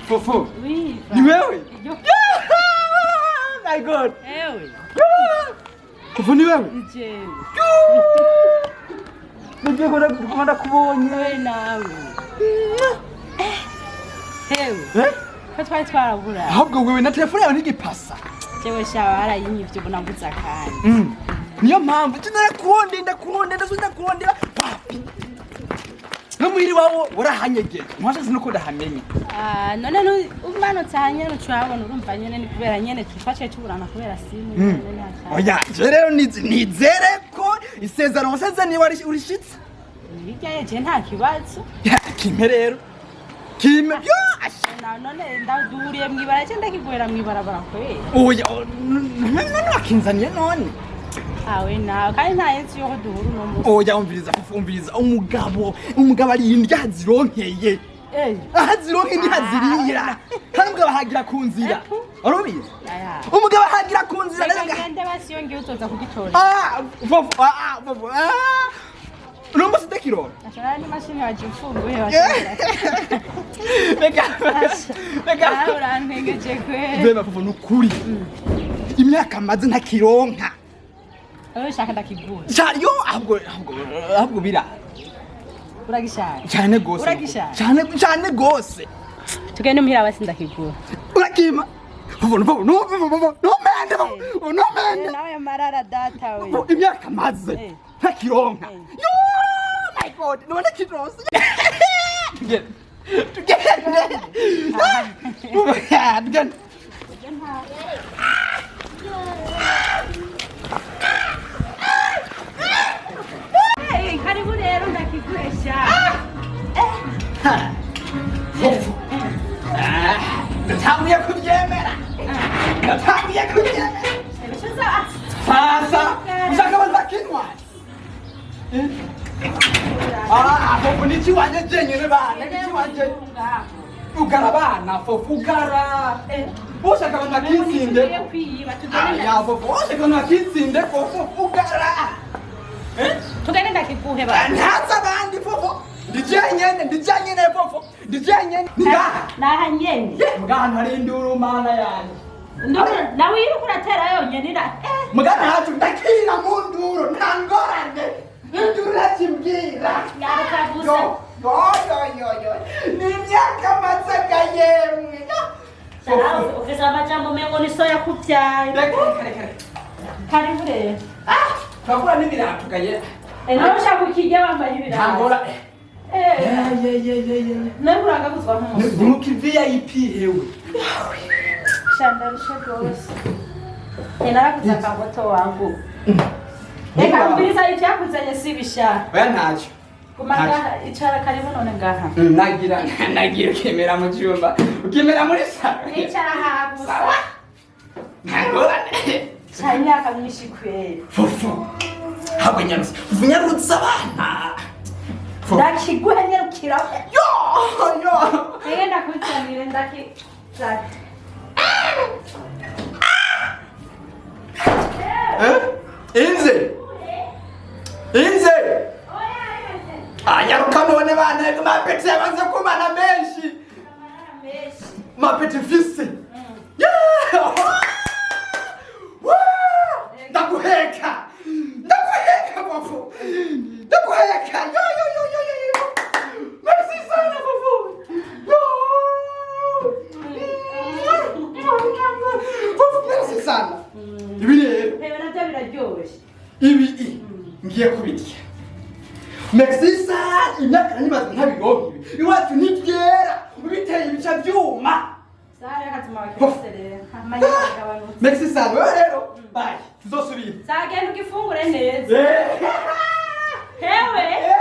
Fofo. Oui. Ni wewe? Yo. My God. Ewe. Fofo, ni wewe? Ni jewe. Nagiye kuba ndakubonye. Wewe nawe. Hewe. Eh? Ko twari twarabura. Ahubwo wewe na telefone yawe ntigipasa. Jewe sha, barayinyivye, ubu nabuze akanya. Niyo mpamvu icyo narakurondera, ndakurondera, ndasubira ndakurondera, wapi? No muhiri wawe warahanyegeje, ntwashatse nuko ndahamenya. Ah, none umanutse aha nyene uca uhabona. Urumva nyene ni kubera nyene twaciye tuburana kubera simu nyene nta. Oya, je rero nizere ko isezerano wasezeraniye urishitse. Hirya yeje nta kibazo. Ya, kimpe rero, kimpe yo asha. None ndaduhuriye mwibara, je ndakiguhera mwibarabara kweli? Oya, none wakinzaniye none? Awe nawe kandi nta yensi yuko duhura uno munsi. ' Oya, umviriza Fufu, umviriza. Umugabo ari indya zironkeye. Aha zironkeye ntihazirira, kandi umugabo ahagira ku nzira. Epu. Warubizi? Aya. Umugabo ahagira ku nzira Reka rero ngende basi, iyo ngiye uzoza kugitora. Ah, Fufu, ah, Fufu, ah, uno munsi ndakirora. Ashobora n'imashini waje ufunguye. Reka, reka. Nawe urantengeje kweli. Vema Fufu, nukuri imyaka maze ntakironka. Wowe ushaka ndakigura? Cyane yo, ahubwo bira Uragishaka? Cyane gose. Uragishaka? Cyane cyane gose. Tugende muhira basi ndakigura. Urakima Fufu, Fufu, no Fufu, Fufu, no mende, Fufu, no mende. Nawe marara data we. Fufu, imyaka maze ntakironka. Yo, my God, none kironse. Tugende, tugende, tugende. Karibu rero ndakiguresha. Fufu, ndatanguye kubyemera, ndatanguye kubyemera. Sasa ushaka abantu bakinywa? Ah, Fufu, niki wanje jenyine bana, niki wanje ugara abana, Fufu, ugara. Ushaka abantu bakitsinde? Ah, ya Fufu, ushaka abantu bakitsinde, Fufu, ugara. Tugende ndakiguhe ba. Ntazi abandi, Fufu, ndi jenyene, ndi jenyene, Fufu, ndi jenyene, ni ngaha. Naha nyene. Muga ahantu hari induru, mana yanjye. Nawe iyo uriko uratera yonyene ira Muga ntacu ndakira mu nduru, nta ngorane, induru irakimbwira. Nyaruka gusa. Yo yo yo yo yo, ni imyaka mazaga yemwe. Yo. Ufise amajambo umengo ni so yakuvyaye. Reka, reka, reka. Karibu rero. Turakura n'ibirato gaye. Nawe ushaka ukirya wambaye Nta ibirato. ngorane. Ye ye ye ye. Nawe urangabuzwa nk'umusore. Ni mu VIP hewe. Shandarushe rwose. Naraguze akamoto wangu. Reka umviriza, ivyakuzanye si bisha. Oya, ntacyo. Guma ngaha, icara, karibu none ngaha. Nagira ukemera mu cyumba, ukemera muri salo. Icara aha gusa. Sawa, nta ngorane. Ca imyaka myinshi kweri. Fufu, habwo nyarutse, Fufu, nyarutse abana. Fufu. Ndakiguhe, nyarukira. Yo yo. Reka ndakuzanire, ndakizana. Eh? Inze inze. Anyaruka none bana, mapeti yabanze kumana menshi, mapeti fisi. Yeah! Woo! Ndaguheka, ndaguheka Fufu, ndaguheka. Yo yo yo yo yo yo, merci sana Fufu. Yo Fufu, merci sana. Ibi rero Reba, navyo biraryoshe. Ibi ngiye kubirya. Merci sana, imyaka nanimaze ntabironka ibi. Iwacu ntibyera, ubiteye ibica byuma. Sawa, reka tuma rero. Amahirwe agabanutse. Merci sana. Wewe rero, bye, tuzosubira. Sawa, genda ugifungure neza. Eh. Hewe. Eh.